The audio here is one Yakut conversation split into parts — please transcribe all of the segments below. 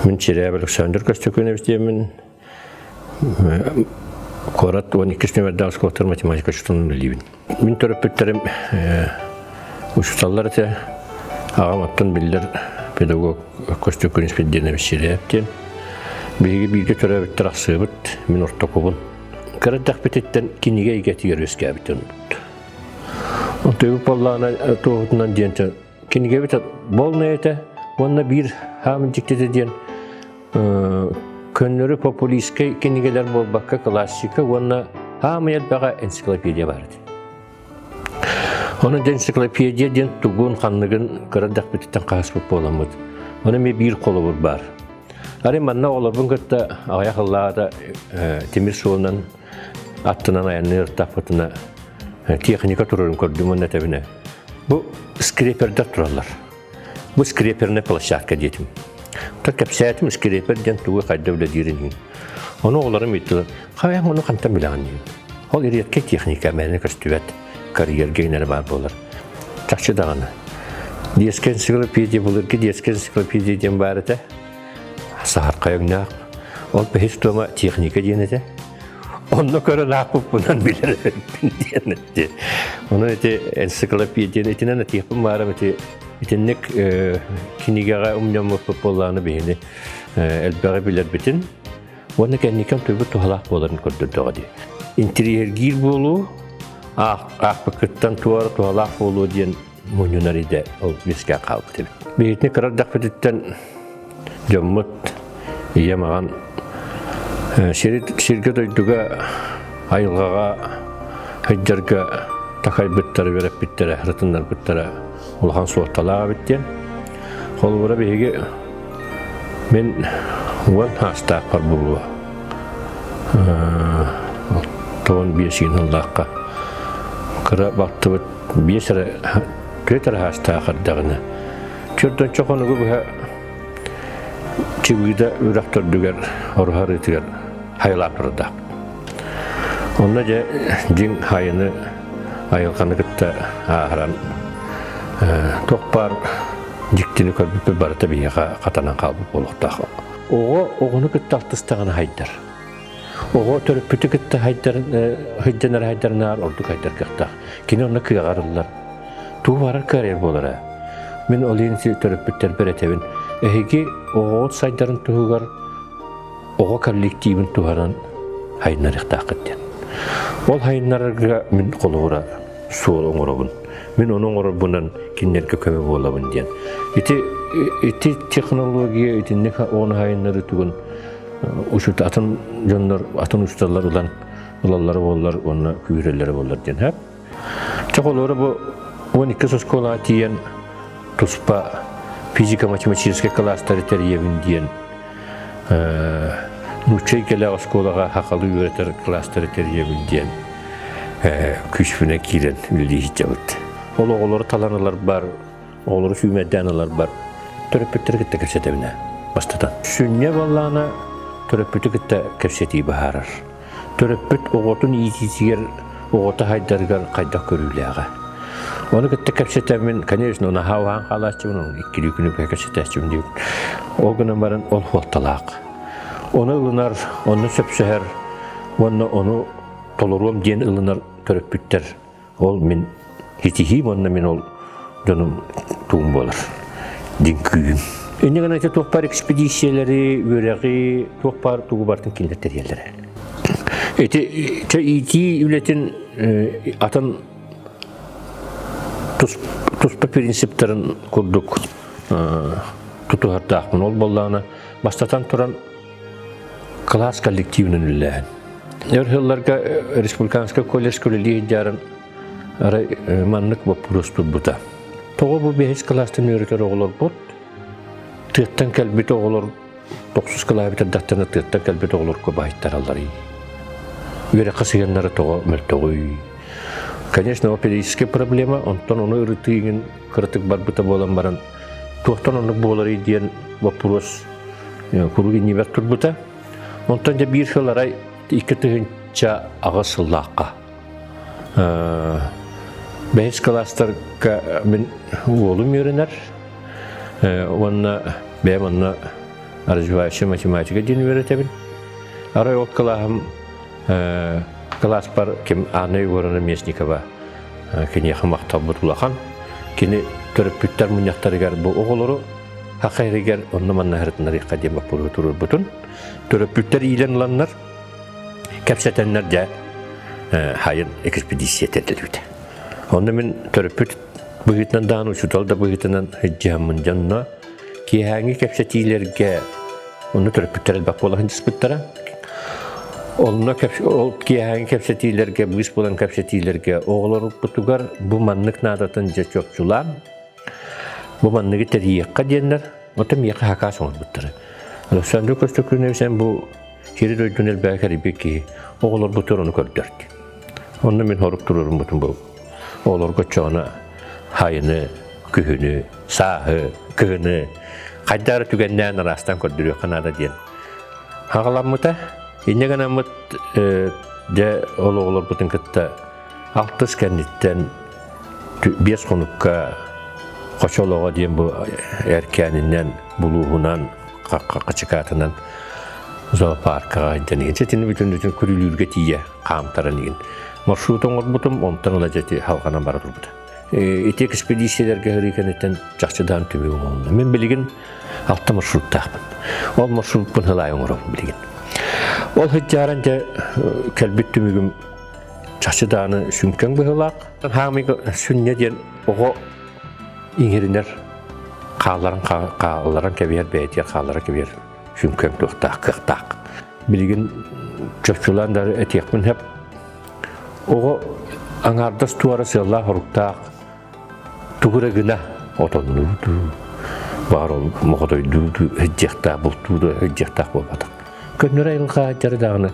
Мин Чирээп Александр Костюкинович диэммин куорат 12 нүмердээх оскуолатыгар математика учууталын үлэлиибин. Мин төрөппүттэрим учууталлар этэ. Аҕам оттон биллэр педагог Костюкин Спирденович Чирээп диэн. Биһиги бииргэ төрөөбүттэр ахсыабыт, мин ортокубун. Кыра эрдэхпититтэн кинигэ эйгэтигэр үөскээбит дьоннорбут. Онтуйбут буоллаҕына туоһутунан диэн кинигэбит болнай этэ уонна биир хаамын дьиктитэ диэн көннөрү популистскай кинигэлэр буолбакка классика уонна хаамый элбэҕэ энциклопедия баар этэ. Онон энциклопедия диэн тугун ханныгын кыра эрдэхпититтэн хаһыспыт буоламмыт. Ону эмиэ биир холобур баар. Арай манна оҕолорбун кытта аҕыйах ыллаата тимир суолунан аттынан айанныыр таппытына техника турарын көрдүм уонна этэбинэ бу скрепердэр тураллар. Бу скреперная площадка диэтим. Та кэпсээтим скрепер диэн тугу хайда үлэлиирин иһин. Ону оҕолорум ыйыттылар, хайа ону хантан билэҕин диэн. Ол редкэй техника мээнэ көстүбэт, карьерга инэрэ баар буолар. Чахчы даҕаны. Детская энциклопедия былыргы детская энциклопедия диэн баар этэ. Саһархай өҥнөөх. Ол бэһис туома техника диэн этэ. Онно көрөн аахпыппынан билэр эбиппин диэн эти. Ону ити энциклопедияны итинэн этиэхпин баарым ити итинник кинигэҕэ умньаммыппыт буоллаҕына биһини элбэҕи билэрбитин уонна кэнникэн туйбут туһалаах буоларын көрдөрдөҕө дии. Интириэһиргиир буолуу аахпыккыттан туора туһалаах буолуо диэн мунньунар идэ ол үөскээн хаалбыт эбит. Биһитини кыра эрдэхпититтэн дьоммут ийэм аҕам сиргэ-дойдуга айылҕаҕа сылдьарга такайбыттара, үөрэппиттэрэ, ырытыннарбыттара улахан суолталаах эбит диэн. Холобура биһиги мин уон саастаахпар буолуо 95 сыллаахха кыра балтыбыт биэс эрэ түөрт эрэ саастаах эрдэҕинэ чөрдөнчө хонугу быһа Чыбыыда үрэх төрдүгэр оруһа арыытыгар хайалаан турардаах. Онно дьэ дьиҥ хайаны айылҕаны кытта ааһаран туох баар дьиктини көрбүппүт барыта биһиэхэ хатанан хаалбыт буолуохтаах. Оҕо оҕону кытта алтыстаҕына хайдар. Оҕо төрөппүтү кытта хайданар хайдарынаар ордук хайдар кыахтаах. Кини онно кыаҕар ыллар. Тугу барар кыарыйар буолара. Мин ол иһин төрөппүттэрбэр этэбин. Эһиги оҕоҕут сайдарын туһугар оҕо коллективын туһанан хайыннарыахтааххыт диэн. Ол хайыннарарга мин холобура суол оҥоробун. Мин ону оҥорорбунан кинилэргэ көмө буолабын диэн. Ити ити технология итинник оҕону хайыннарыы тугун учут атын дьоннор атын учууталлар ылан ылаллара буоллар уонна күүрэллэрэ буоллар диэн һэп. Чох олору бу 12 оскуолаҕа тиийэн туспа физико-математическай кылаастары тэрийэбин диэн нуучча эйгэлээх оскуолаҕа сахалыы үөрэтэр кылаастары тэрийэбин диэн күүспүнэн киирэн үлэлии сылдьабыт. Ол оҕолору талан ыларбар, оҕолору сүүмэрдээн ыларбар төрөппүттэри кытта кэпсэтэбинэ бастатан. Сүнньэ буоллаҕына төрөппүтү кытта кэпсэтии быһаарар. Төрөппүт оҕотун иитиитигэр оҕото хайдарыгар хайдах көрүүлээҕэ. Ону кытта кэпсэтэммин, конечно, наһаа уһаан хаалааччыбын, иккилии күнү быһа кэпсэтээччибин диэбит. Ол гынан баран ол суолталаах. Ону ылынар, онно сөпсөһөр уонна ону толоруом диэн ылынар төрөппүттэр Ол мин ситиһиим уонна мин ол дьонум туум буолар. Дин күүһүм. Инньэ гынан ити туох баар экспедициялары, үөрэҕи, туох баар тугу барытын кинилэр тэрийэллэрэ. Ити иитии үлэтин атын туспа принциптарын курдук тутуһардаахпын. Ол буоллаҕына, бастатан туран, кылаас коллективынан үлэлээһин. Өр сылларга республиканскай колледжка үлэлии сылдьарын арай маннык боппуруос турбута. Тоҕо бу бэһис кылаастан үөрэтэр оҕолорбут тыаттан кэлбит оҕолор тохсус кылааһы бүтэрдэхтэринэ тыаттан кэлбит оҕолорго баайтаралларый? Үөрэххэ сыһыаннара тоҕо мөлтөҕүй? Конечно, ол педагогическая проблема, онтон ону ырытыы иҥин кыратык барбыта буолан баран туохтан оннук буоларый диэн боппуруос куруук иннибэр турбута. Онтон дьэ биир сыл арай 2008 сыллаахха бэһис кылаастарга мин уолум үөрэнэр уонна бэйэм онно Развивающая математика диэн үөрэтэбин. Арай ол кылааһым кылааспар ким Анна Егоровна Местникова киниэхэ махталбыт улахан. Кини төрөппүттэр мунньахтарыгар бу оҕолору саха иһигэр онно-манна сырытыннарыахха диэн боппуруоһу туруорбутун. Төрөппүттэр иилэн ыланнар, кэпсэтэннэр дьэ хайын экспедиция тэриллибитэ. Онно мин төрөппүт быһыытынан даҕаны учуутал да быһыытынан сылдьыһаммын дьонно киэһээҥҥи кэпсэтиилэргэ онно төрөппүттэр элбэх буола сылдьыспыттара. Онно ол киэһээҥҥи кэпсэтиилэргэ, быыс булан кэпсэтиилэргэ оҕолорбутугар бу маннык наадатын дьэ чопчулаан, бу манныгы тэрийиэххэ диэннэр, оттон миэхэ хакаас оҥорбуттара. Александр Костюкунович бу сири дойдуну элбэҕи кэрийбит киһи оҕолорбутугар ону көрдөрдө. Онно мин хорук туруоруммутум бу. Оҕолорго оччоҕуна хайыны, күһүнү, сааһы, кыһыны хайдах эрэ түгэннээн араастаан көрдөрүөххэ наада диэн хаҕаламмыта. Инньэ гынаммыт дьэ ол оҕолорбутун кытта алтыс кэнниттэн 5 хонукка Хочо олоҕо диэн бу Эркээнинэн, Булууһунан, Хачыкаатынан зоопаркаҕа илдьэн иһин. Итини бүтүн күрүлүүргэ тиийэ хаамтаран иһин. Маршрут оҥорбутум, онтон ыла дьэти халҕанан бара турбута. Ити экспедициялэргэ сырыы кэнниттэн чахчы даан түмүк оҥоһунна. Мин билигин алта маршруттаахпын. Ол маршруппун сылаай оҥоробун билигин. Ол сылдьааран дьэ кэлбит түмүгүм чахчы дааны сүҥкэҥ быһыылаах. Хаамый сүнньэ диэн оҕо иҥэринэр хаалларан хаалларан кэбиһэр бэйэтигэр хааллара кэбиһэр сүҥкэҥ туохтаах кыахтаах. Билигин чопчулаан да этиэхпин сөп. Оҕо аҥаардас туора сыаллаах-соруктаах тугу эрэ гына отоннуу баар ол моҕотойдуу сылдьыахтаах, бултуу да сылдьыахтаах буолбатах. Көннөрү айылҕа дьары даҕаны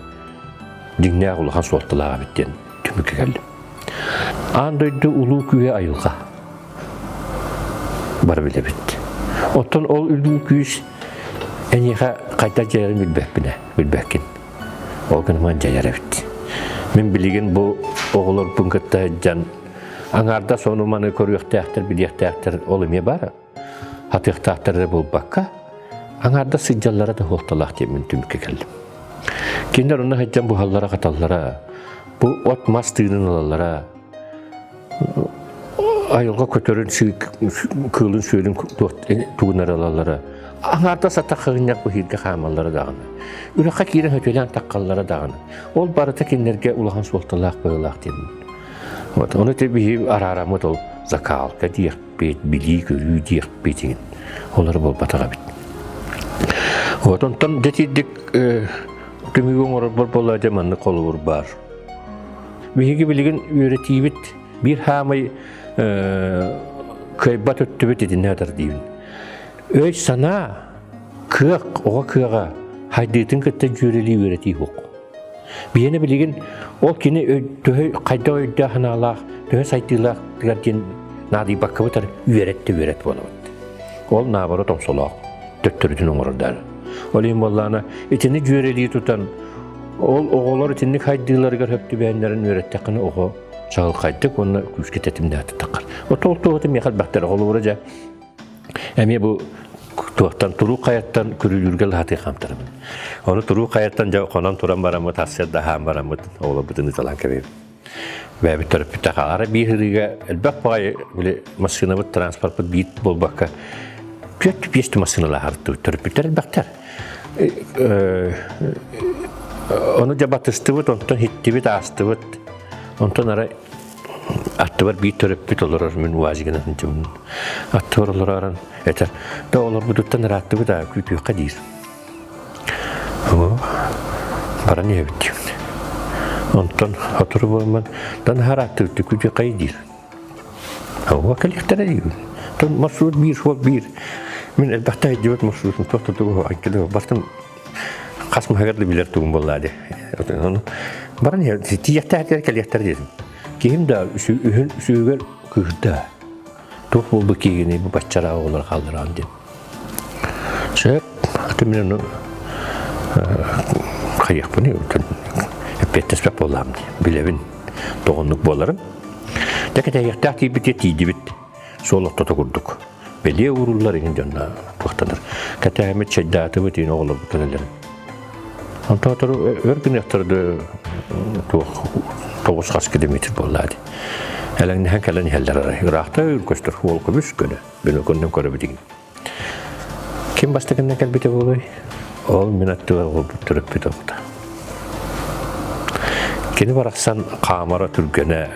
дьиҥнээх улахан суолталаах эбит диэн түмүккэ кэллим. Аан дойду улуу күүһэ айылҕа. Бары билэбит. Оттон ол улуу күүс эйиэхэ хайдах дьайарын билбэппинэ, билбэккин. Ол гынан дьайар эбит. Мин билигин бу оҕолорбун кытта сылдьан аҥаардас ону-маны көрүөхтээхтэр, билиэхтээхтэр ол эмиэ баар. Хатыахтаахтар эрэ буолбакка, аҥаардас сылдьаллара да суолталаах диэн мин түмүккэ кэллим. Кинилэр онно сылдьан буһаллара-хаталлара, бу от-мас тыынын ылаллара, айылҕа көтөрүн кыылын-сүөлүн тугунара ылаллара, аҥаардас атах хаһынньах быһыырга хаамаллара даҕаны, үрэххэ киирэн хөтүөлээн таххаллара даҕаны, ол барыта кинилэргэ улахан суолталаах быһыылаах диэммин. Вот, ону те биһи араараммыт ол закалка диэхпит, билии-көрүү диэхпит иҥин. Олор буолбатах эбит. Вот, онтон дэтирдик түмүгү оҥорорбор буолла дьэ маннык холобур баар. Биһиги билигин үөрэтиибит биир хаамай кыайбат өттүбүт итиннэ атар диибин. Өй-санаа, кыах, оҕо кыаҕа хайдыытын кытта дьүөрэлии үөрэтии суох. Биһиэнэ билигин ол кини төһө хайдах өйдөөх санаалаах, төһө сайдыылаах диэн наадыйбаккабыт эрэ үөрэт да үөрэт буолабыт. Ол наоборот омсолоох, төттөрүтүн оҥорор Ол иһин буоллаҕына итини дьүөрэлии тутан ол оҕолор итинник хайдыыларыгар сөп түбэһиннэрин үөрэттэххинэ оҕо чаҕылхайдык уонна күүскэ тэтимнээтик таххар. Отол туоһута миэхэ элбэхтэр холобура дьэ эмиэ бу туохтан туруу хайаттан күрүлүүргэ лаһатыы хаамтарабын. Ону туруу хайаттан дьэ хонон туран бараммыт сарсыарда аһаан бараммыт оҕолорбутун ыталаан кэбиһэбит. Бэйэбит төрөппүттэх аара биир ырыыга элбэх баҕайы били массыынабыт транспорпут биир буолбакка түөрт биэс массыыналаах төрөппүттэр элбэхтэр. Ону дьэ батыстыбыт, онтон иттибит, аастыбыт. Онтон арай аттыбар биир төрөппүт олорор мин УАЗигынан сылдьабын. Аттыбар олоророн этэр, да олорбутуттан ырааттыбыт аа күүтүөххэ диир. Баран иһэбит диибин. Онтон сотору буолан да наһаа ырааттыбыт күүтүөххэ диир. Ого кэлиэхтэрэ диибин. Тон маршрут биир, суол биир. Мин элбэхтэ сылдьыбыт маршрутум туох да тугу анкелы бартым хас маһыгар да билэр тугум буоллаа дии. Баран иһэр тиийэхтээхтэр кэлиэхтэр диэтим. Киһим да үһүн сүһүгэр кыырда. Туох буолбут киһигиний бу баччара оҕолор хааллараан диэн. Сөп, аты мин ону хайыахпыный эппиэттэспэт буоллаҕым дии. Билэбин тоҕоннук буоларын. Дьэ кэтэһиэхтээх тиийбитигэр тиийдибит. Суол ортото курдук. Бэлиэ ууруллар иҥин дьонно туохтанар. Кэтэһэммит чэйдаатыбыт иин оҕолорбут кэлэллэрин. Онтоотору өр гыныахтар да туох 9 хас километр буоллаа дии. Элэҥнэһэн кэлэн иһэллэр арай. Ыраахта көстөр уол көмүс көнө. Бинокүлүнэн көрөбүт игин. Ким бастакыннан кэлбитэ буолуой? Ол мин аттыбар оҕолбут төрөппүт оҕото. Кини барахсан хаамара түргэнэ,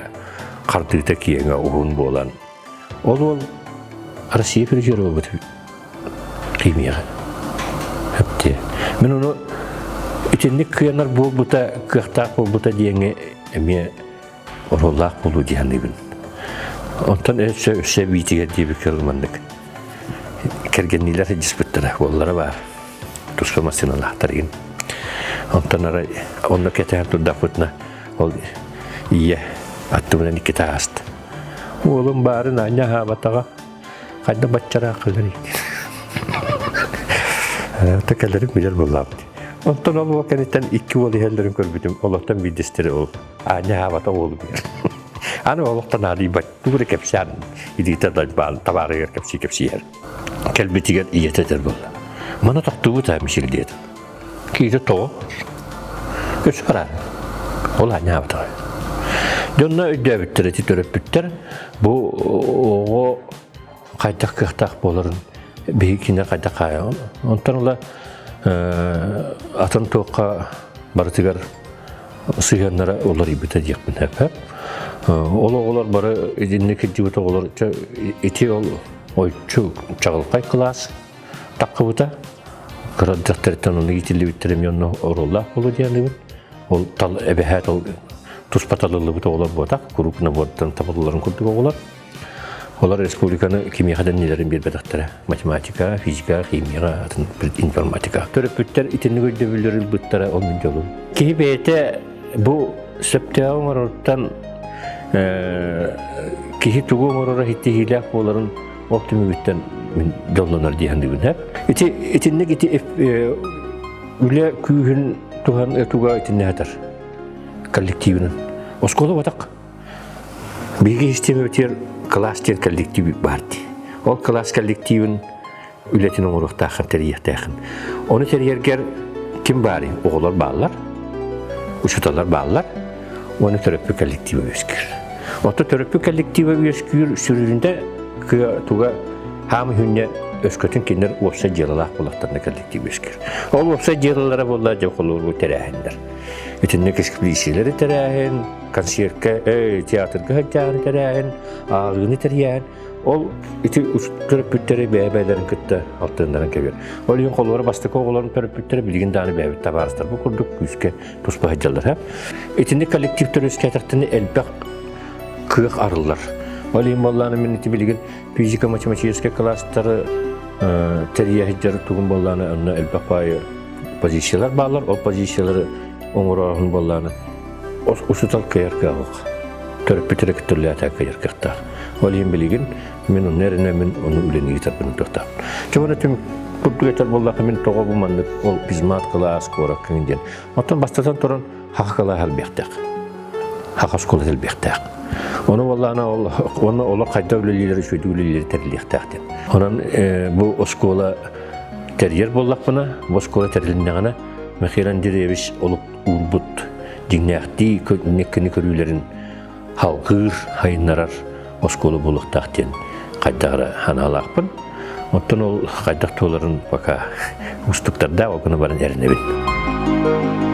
хардыыта киэҥэ уһун буолан, ол уол Россия призера буолбут химияҕа. Эптиэ. Мин ону итинник кыанар буолбута, кыахтаах буолбута диэҥи эмиэ оруоллаах буолуу дии саныыбын. Онтон өссө өссө эбиитигэр диэбиккэ маннык кэргэнниилэр сылдьыспыттара уоллара баар туспа массыыналаахтар игин. Онтон арай онно кэтэһэн турдахпытына ол ийэ аттыбынан иккитэ ааста. Уолум баарын аанньа аһаабатаҕа хайда баччараах кэлэрий Та кэлэрин билэр буоллаабыт. Онтон ол уол кэнниттэн икки уол иһэллэрин көрбүтүм. Олортон биирдэстэрэ ол аанньа аһаабата уолу билэр. Аны олохтон наадыйбат тугу да кэпсээн илиитэ дайбаан табаарыгар кэпсии кэпсииһэр. Кэлбитигэр ийэтэ этэр буолла. Маны тохтуубут аа Мишель диэтим. Киһитэ тоҕо? Өс бараан. Ол аанньаабатаҕа. Дьонно өйдөөбүттэр ити төрөппүттэр бу оҕо хайдах кыахтаах буоларын биһиги кинилэр хайдах хаайаҕын. Онтон ыла атын туохха барытыгар сыһыаннара уларыйбыта диэхпин сөп. Ол оҕолор бары итинник кырдьыбыт оҕолор ити ол ойчу чаҕылхай кылаас таххыбыта. Кыра дьахтарыттан ону иитиллибиттэрэ эмиэ онно оруоллаах буолуо диэн Ол тал эбэһээт ол туспа талыллыбыт оҕолор буотах, куруук набордан табылларын курдук оҕолор. Олор республиканы кимиэхэ да иннилэрин биэрбэтэхтэрэ. Математика, физика, химияҕа, атын информатика. Төрөппүттэр итинник өйдөбүллэри ылбыттара ол мин дьолум. Киһи бэйэтэ бу сөптөөҕү оҥороруттан киһи тугу оҥороро ситиһиилээх буоларын ол түмүгүттэн мин дьоллонор дии саныыбын. Ити итинник ити үлэ күүһүн туһан туга итиннэ сытар коллективинэн. Оскуола батак Биһиги систиэмэбитигэр кылаас диэн коллектив баар дии. Ол кылаас коллективин үлэтин оҥоруохтааххын, тэрийиэхтээххин. Ону тэрийэргэр ким баарый? Оҕолор бааллар, учууталлар бааллар, уонна төрөппүт коллектива үөскүүр. Оттон төрөппүт коллектива үөскүүр сүрүнүндэ кыа туга хаам үһүннэ өскөтүн кинилэр уопсай дьыалалаах буоллахтарына коллектив үөскүүр. Ол уопсай дьыалалара буолла дьэ холобур тэрээһиннэр. Итинник экспедициялары тэрээһин, концерткэ, театрга сылдьаары тэрээһин, ааҕыыны тэрийээһин, ол ити төрөппүттэри бэйэ-бэйэлэрин кытта алтыһыннаран кэбиһэр. Ол иһин холобура бастакы оҕолорун төрөппүттэрэ билигин даҕаны бэйэбит табаарыстар бу курдук күүскэ туспа сылдьаллар. Итинник коллективтэр үөскээтэхтэринэ элбэх кыах арыллар. Ол иһин буоллаҕына мин ити билигин физико-математическай кылаастары тэрийэ сылдьар тугум буоллаҕына онно элбэх баайы позициялар бааллар. Ол позициялары оҥорооһун буоллаҕына учуутал кыайар кыаҕа төрөппүт эрэ кытта кыайар кыахтаах. Ол иһин билигин мин онно эрэнэммин ону үлэни ыытарбын тохтоохпун. Чобуна түм курдук этэр буоллахха мин тоҕо бу маннык ол физмат кылаас куораккын диэн. Оттон бастатан туран хаха кылаас элбиэхтээх. Хаха оскуола элбиэхтээх. Ону буоллаҕына ол уонна олох хайдах үлэлиилэр үчүгэйдик үлэлиилэр тэриллиэхтээх диэн. Онон бу оскуола тэрийэр буоллахпына, бу оскуола тэрилиннэҕинэ Михаил Андреевич олук уурбут дьиҥнээхтии кини көрүүлэрин халҕыыр, хайыннарар оскуола буолуохтаах диэн хайдах эрэ санаалаахпын. Оттон ол хайдах туоларын пока уустуктардаах, ол гына баран эрэнэбин.